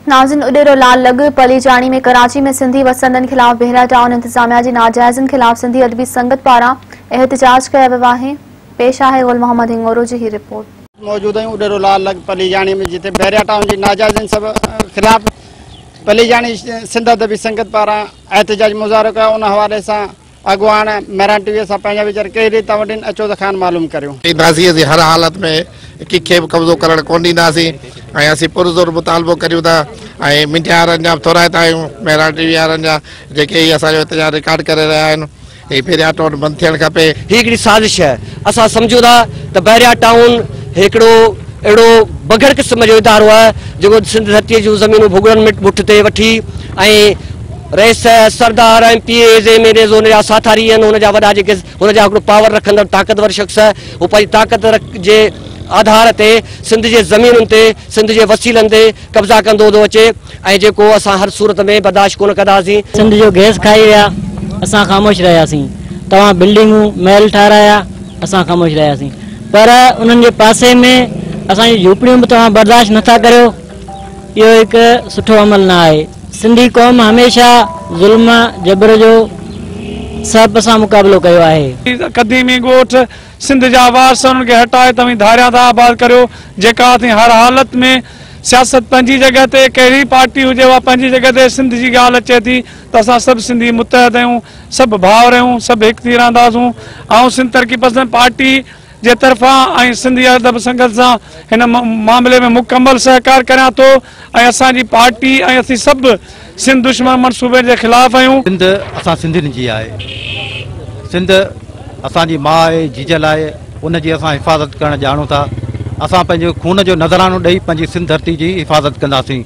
नाज़िन उडेरो लाल लॻ पलीजाणी में कराची में सिंधी वसंदनि ख़िलाफ़ बहरा टाउन इंतिज़ामिया जी नाजाइज़नि ख़िलाफ़ सिंधी अदबी संगत पारां एहतजाज कयो वियो आहे। पेश आहे गुल मोहम्मद हिंगोरो जी ही रिपोर्ट। मौजूद आहियूं उडेरो लाल लॻ पलीजाणी में, जिते बहरिया टाउन जी नाजाइज़नि सब ख़िलाफ़ पलीजाणी सिंध अदबी संगत पारां एहतजाज मुज़ाहिरो कयो। उन हवाले सां अॻवान मेहरान टीवी सां पंहिंजा वीचार कहिड़ी था वठनि, अचो त खान मालूम करियूं। ॾींदासीं असीं हर हालत में कंहिंखे बि कब्ज़ो करण कोन ॾींदासीं ऐं असीं पुरज़ोर मुतालबो करियूं था ऐं मीडिया वारनि जा बि थोराइता आहियूं, मेहरान टीवी वारनि जा जेके ई असांजो हिते रिकॉर्ड करे रहिया आहिनि। हीअ बहरिया टाउन बंदि थियणु खपे। हीअ हिकिड़ी साज़िश आहे। असां सम्झूं था त बहरिया टाउन हिकिड़ो अहिड़ो बगड़ क़िस्म जो इदारो आहे जेको सिंध धरतीअ जूं ज़मीनूं भुगड़नि में मुठ ते वठी ऐं रईस सरदार ऐं P S M N S हुन जा साथारी आहिनि, हुनजा वॾा जेके हुनजा हिकिड़ो पावर रखंदड़ ताक़तवर शख़्स आहे, उहो पंहिंजी ताक़त जे आधार ते सिंध जे ज़मीनुनि ते सिंध जे वसीलनि ते कब्ज़ा कंदो थो अचे ऐं जेको असां हर सूरत में बर्दाश्त कोन कंदासीं। सिंध जो गैस खाई विया, असां ख़ामोश रहियासीं। तव्हां बिल्डिंगूं महल ठाराया, असां ख़ामोश रहियासीं, पर उन्हनि जे पासे में असांजी झूपड़ियूं बि तव्हां बर्दाश्त नथा करियो। इहो हिकु सुठो अमल न आहे। सिंधी क़ौम हमेशा ज़ुल्म जबर जो सब सां मुक़ाबिलो कयो आहे। क़दीमी ॻोठ सिंध जा वारस उन्हनि खे हटाए तव्हीं धारियां था आबाद करियो, जेका असीं हर हालत में सियासत पंहिंजी जॻह ते, कहिड़ी पार्टी हुजे उहा पंहिंजी जॻह ते, सिंध जी ॻाल्हि अचे थी त असां सभु सिंधी मुतहद आहियूं, सभु भाउर आहियूं, सभु हिकु थी रहंदासूं। ऐं सिंध तरक़ी पसंद पार्टी जे तरफ़ां ऐं सिंधी अदब संगत सां हिन मामले में मुकमल सहकार करियां थो ऐं असांजी पार्टी ऐं असीं सभु सिंध दुश्मन मनसूबे जे ख़िलाफ़ आहियूं। सिंध असां सिंधियुनि जी आहे, सिंध असांजी माउ आहे, जीजल आहे, उनजी असां हिफ़ाज़त करणु ॼाणूं था। असां पंहिंजो खून जो नज़रानो ॾेई पंहिंजी सिंध धरती जी हिफ़ाज़त कंदासीं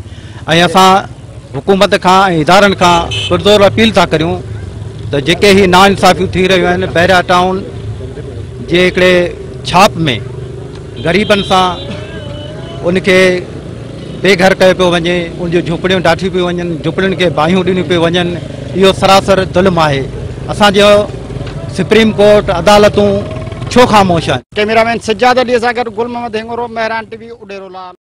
ऐं असां हुकूमत खां ऐं इदारनि खां पुरज़ोर अपील था करियूं त जेके ही नाइंसाफ़ियूं थी रहियूं आहिनि बहरिया टाउन जे हिकिड़े छाप में ग़रीबनि सां उनखे बेघर कयो पियो वञे, उन जूं झोपड़ियूं ढाठियूं पियूं वञनि, झोपड़ियुनि खे बाहियूं ॾिनियूं पियूं वञनि, इहो सरासर ज़ुल्म आहे। असांजो सुप्रीम कोर्ट अदालतूं छो ख़ामोश आहिनि? कैमरामैन सज्जाद अली सां गॾु गुल मोहम्मद हिंगोरो, मेहरान टीवी, उडेरो लाल।